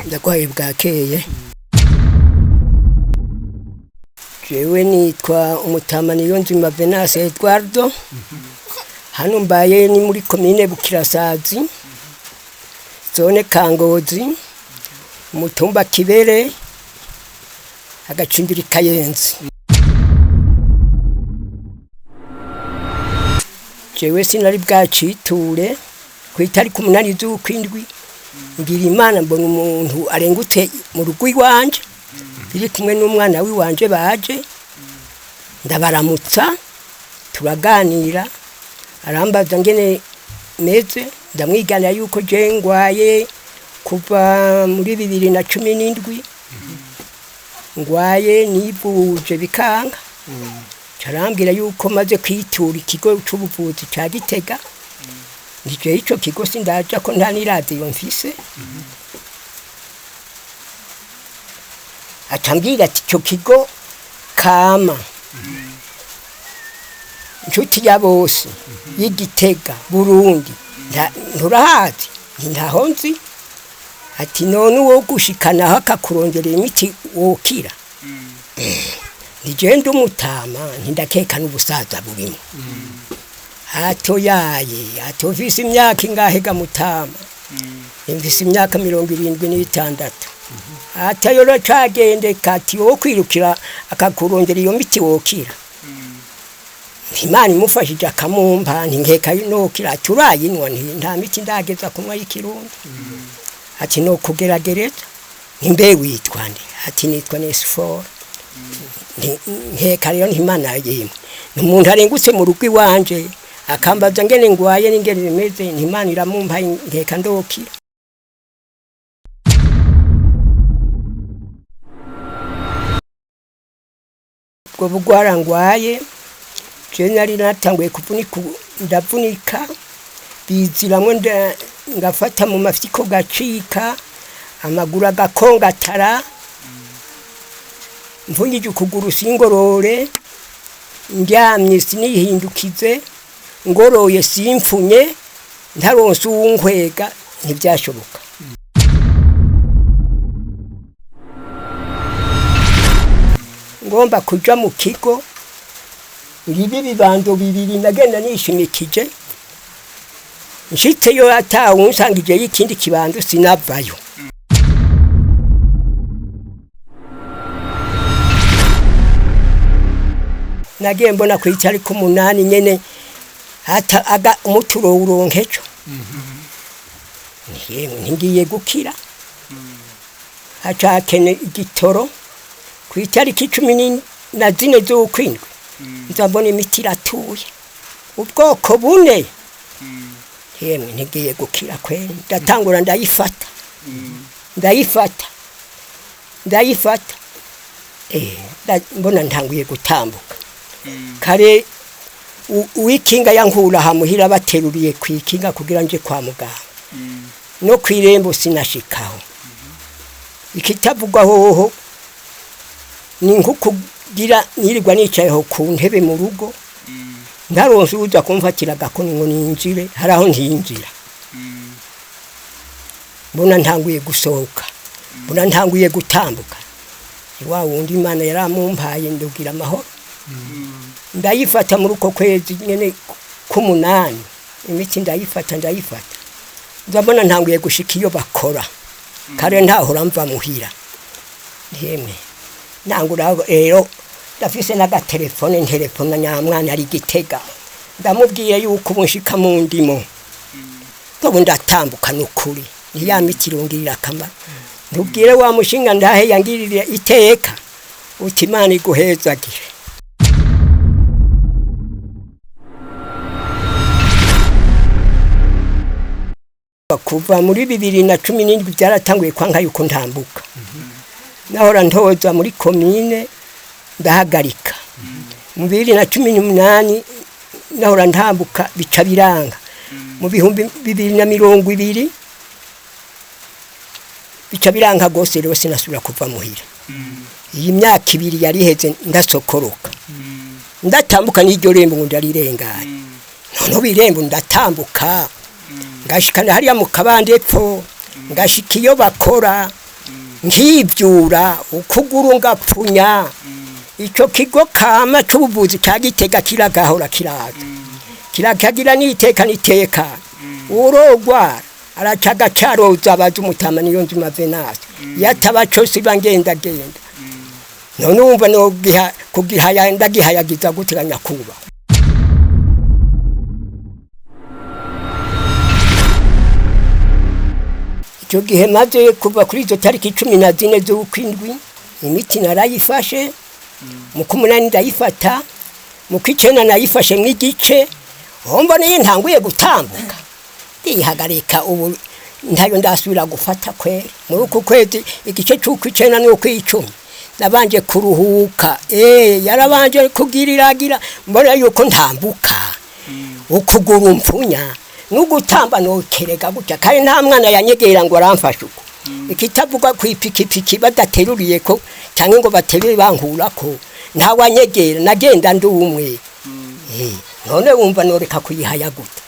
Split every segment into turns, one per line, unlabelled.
Ndagwaye bwakeye. Jewe nitwa Umutama Niyonzima Venance Eduardo. Hano mbaye ni muri komine Bukirasazi, zone Kangozi, umutumba Kibere, agacimbiri Kayenzi. Jewe sinari bwaciture kw'itariki 8 z'ukwindwi, ngira Imana mbona umuntu arengutse mu rugo iwanje, biri kumwe n'umwana w'iwanje baje, ndabaramutsa turaganira, arambaza ngene meze, ndamwiganira yuko je ngwaye kuva muri 2017, ngwaye nivuje bikanga. Carambwira yuko maze kwitura ikigo c'ubuvuzi ca Gitega, nije ico kigo sindaja ko nta n'iradiyo mfise. Acambwira ati ico kigo kama nshuti ya bose y'Igitega Burundi nturahazi, ntaho nzi. Ati none uwo gushikanaho akakuronderera imiti wokira? Nije ndi umutama, ntindakeka n'ubusaza burimo. Atoyaye ati ufise imyaka ingahe ga mutama? Mfise imyaka 76. Atayora cagendeka, ati wo kwirukira akakurondera iyo miti wokira? Imana imufashije akamumpa, ntinkeka nokira. Ati urayinywa? Nta miti ndageza kunywa y'ikirundi. Ati no kugeragereza. Nti witwa nde? Ati nitwa Nesifora. Nkeka rero ntimana yimwe ni umuntu arengutse mu rugo iwanje akambaza ngene ngwaye n'ingene bimeze, ntimana iramumpa, nkeka ndokira. Ubwo bugwara ngwaye je nari natanguye kuvunika, ndavunika biziramwo, ngafata mu mafyiko gacika, amaguru agakongatara, mvungije ukuguru singorore, ndyamye sinihindukize, ngoroye simfunye, ntaronse uwunkwega ntibyashoboka. Ngomba kuja mu kigo, ngibi bibando bibiri nagenda nishimikije, nshitseyo atawunsangijeyo ikindi kibando sinavayo. Nagiye mbona kw'itariki 8 nyene hata aga umuturo uronkejo, yemwe ntigiye gukira. Hacakene igitoro kw'itariki 14 z'ukwindwi, nza mbona imiti iratuye ubwoko bune. Yemwe ntigiye gukira kweri, ndatangura ndayifata, ndayifata, ndayifata, mbona ntanguye gutambuka. Kare uwikinga yankura hamuhira bateruriye kwikinga kugira nje kwa muganga, no kwirembo sinashikaho. Ikitavugwa hoho ni nkukugira nirirwa nicayeho ku ntebe mu rugo, ntaronse uza kumfatira agakoni ngo ninjire, haraho ntinjira. Mbona ntanguye gusohoka, mbona ntanguye gutambuka, wa wundi Imana yaramumpaye ndugira amahoro. Ndayifata muri uko kwezi nyene k'umunani imiti ndayifata, ndayifata, ndabona ntanguye gushika iyo bakora. Kare ntahora mva muhira. Yemwe nangura rero ndafise n'agatelefone, ntelefona nyamwana ari Gitega, ndamubwiye yuko ubu nshika mu ndimo, ubu ndatambuka n'ukuri, ni ya miti irungirira akamaro. Ntubwire wa mushinga ndahe yangirire iteka, uti Imana iguhezagire. Kuva muri 2017 byaratanguye kwanka yuko ntambuka. Nahora ntoza muri komine ndahagarika. Mu 2018 nahora ntambuka bica biranga. Mu 2020 bica biranga gose, rero sinasubira kuva muhira. Iyi myaka ibiri yari iheze ndasokoroka, ndatambuka n'iryo rembo ngo ndarirengane. None birembo ndatambuka ngashikana hariya mu kabande epfo, ngashika iyo bakora. Nkibyura ukuguru ngapfunya. Icyo kigo kama cy'ubuvuzi cya Gitega kiragahora kiraza, kirakagira n'iteka n'iteka. Urogwara aracaga caroza abaza umutama niyo nzima Venasi yataba cose iba ngendagenda. None wumva nogiha kugihaya ndagihayagiza guteganya kuba icyo gihe. Maze kuva kuri izo tariki 14 z'ukwindwi imiti narayifashe, mu k'umunani ndayifata, mu kw'icenda nayifashe mw'igice. Aho mboneye ntanguye gutambuka ndihagarika, ubu ntayo ndasubira gufata kwera. Muri uku kwezi igice c'ukw'icenda n'ukw'icumi nabanje kuruhuka, yarabanje kugiriragira mbona yuko ntambuka ukuguru mpfunya n'ugutamba nokerega gutya, kandi nta mwana yanyegera ngo aramfashe uko. Ikitavuga ku ipikipiki badateruriye ko cyangwa ngo baterure bankurako, ntawanyegera, nagenda ndi umwe. None wumva noreka kuyihaya gute?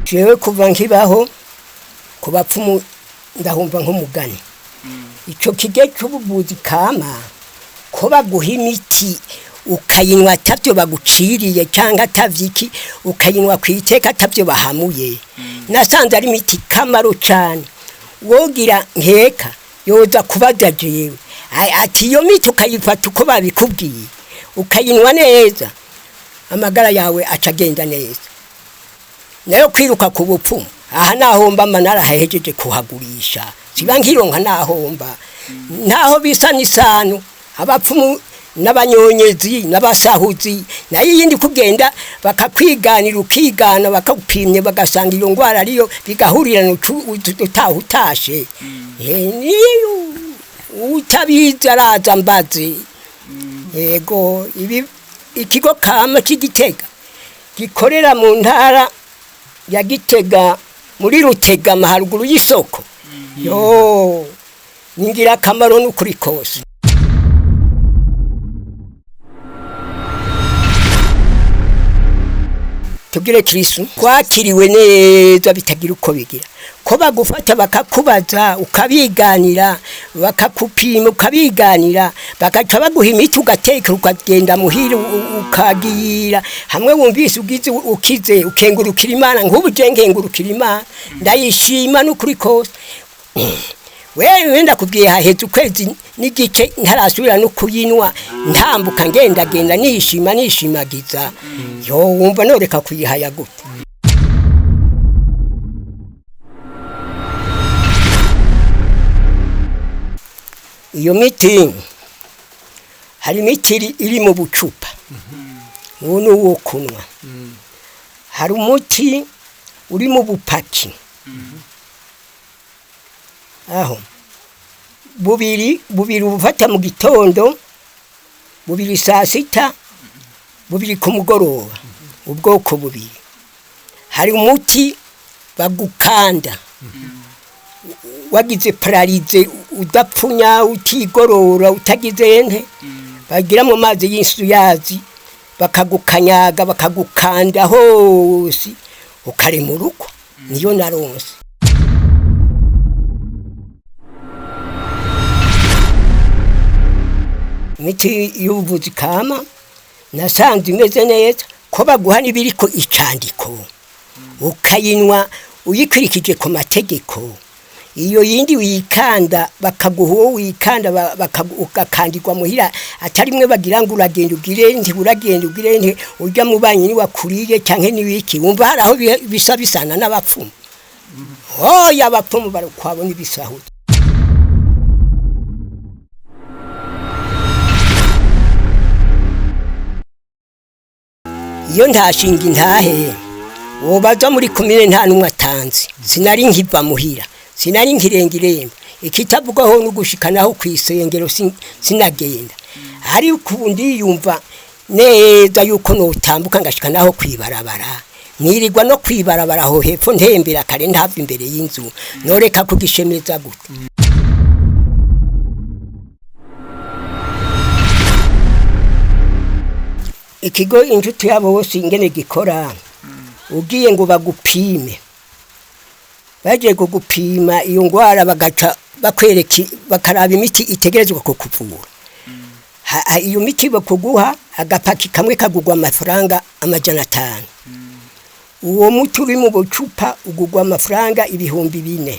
Jewe kuva nkibaho ku bapfumu ndahumva nk'umugani. Icyo kigo cy'ubuvuzi kama ko baguha imiti ukayinywa atabyo baguciriye cyangwa atavyiki, ukayinywa ku iteka atabyo bahamuye, nasanze ari imiti kamaro cyane. Wogira nkeka yoza kubaza jewe ati iyo miti ukayifata uko babikubwiye, ukayinywa neza, amagara yawe aca agenda neza. Nayo kwiruka ku bupfumu aha nahomba narahahejeje kuhagurisha, siba nkironka nahomba ntaho bisa n'isano. Abapfumu n'abanyonyezi n'abasahuzi, nayo iyindi kugenda bakakwiganira, ukigana bakagupimye bagasanga iyo ndwara ariyo, bigahurirana utaha utashe. Niyo utabizi araza mbaze. Yego, ibi ikigo kama cy'Igitega gikorera mu ntara ya Gitega muri Rutegama haruguru y'isoko, yo ni ingirakamaro n'ukuri kose. Tubwire Kristu twakiriwe neza bitagira uko bigira, ko bagufata bakakubaza ukabiganira, bakakupima ukabiganira, bagaca baguha imiti ugateka ukagenda muhira ukagira hamwe wumvise ugize ukize, ukengurukira Imana. Nk'ubu je nkengurukira Imana, ndayishima n'ukuri kose. Wewe ndakubwiye haheze ukwezi n'igice ntarasubira no kuyinywa, ntambuka ngendagenda nishima nishimagiza. Yo wumva noreka kuyihaya gute? Iyo miti, hari imiti iri mu bucupa, uwo ni uwo kunywa. Hari umuti uri mu bupaki aho bubiri bubiri ubufata mu gitondo, bubiri saa sita, bubiri ku mugoroba, ubwoko bubiri. Hari umuti bagukanda wagize pararize, udapfunya, utigorora, utagize nte, bagira mu mazi y'insuyazi bakagukanyaga bakagukanda hose ukarema urugo, niyo naronse. Imiti y'ubuvuzi kama nasanze imeze neza, ko baguha n'ibiriko icandiko ukayinywa uyikurikije ku mategeko. Iyo yindi wikanda bakaguha uwo wikanda ugakandirwa muhira, atari mwe bagira ngo uragenda ugire nti uragenda ugire nti urya mubanyi ni wakuriye canke niwiki. Wumva hari aho bisa bisana n'abapfumu? Oya, abapfumu barakwabo n'ibisahuzi. Iyo ntashinga intahe wobaza muri komine nta n'umwe atanze. Sinari nkiva muhira, sinari nkirenga irembo, ikitavugwaho no gushikanaho kw'isengero sinagenda. Ariko ubu ndiyumva neza yuko notambuka ngashika naho kwibarabara, nirirwa no kwibarabara aho hepfo ntembera kare ntava imbere y'inzu. Noreka kugishemeza gute? Ikigo Inshuti ya Bose ingene gikora. Ugiye ngo bagupime, bagiye kugupima iyo ndwara, bagaca bakwereka, bakaraba imiti itegerezwa kukuvura. Iyo miti bakuguha, agapaki kamwe kagugwa amafaranga 500. Uwo muti uri mu bucupa ugugwa amafaranga 4000.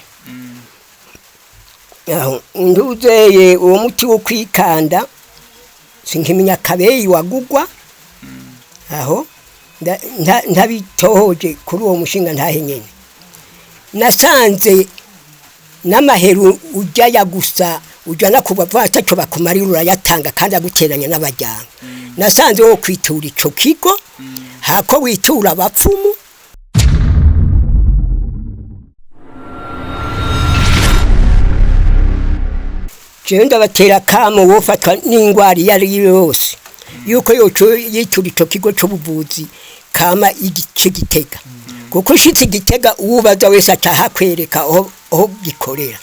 Aho nduzeye uwo muti wo kwikanda, sinkimenya kabeyi wagugwa aho, ntabitohoje kuri uwo mushinga ntahe nyene. Nasanze n'amaheru ujya gusa ujana ku bapfa ataco bakumarira, urayatanga kandi aguteranya n'abajyanga. Nasanze wo kwitura ico kigo hako witura abapfumu. Jewe ndabatera akamo, wofatwa n'ingwara iyo ari yo yose, yuko yoco yitura ico kigo c'ubuvuzi kama igice Gitega, kuko ushitse Gitega uwubaza wese atahakwereka aho gikorera.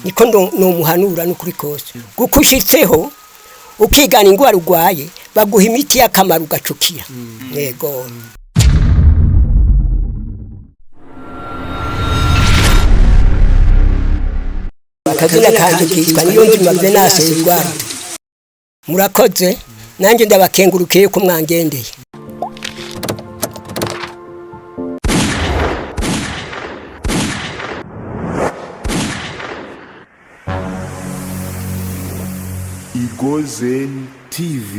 Niko nomuhanura n'ukuri kose, kuko ushitseho ukigana ingwara urwaye, baguha imiti y'akamaro ugacukira. Yego. Akazina kanje kitwa Niyonzima Venance Rwanda. Murakoze, nanjye ndabakengurukiye ko mwangendeye.
Igozen TV.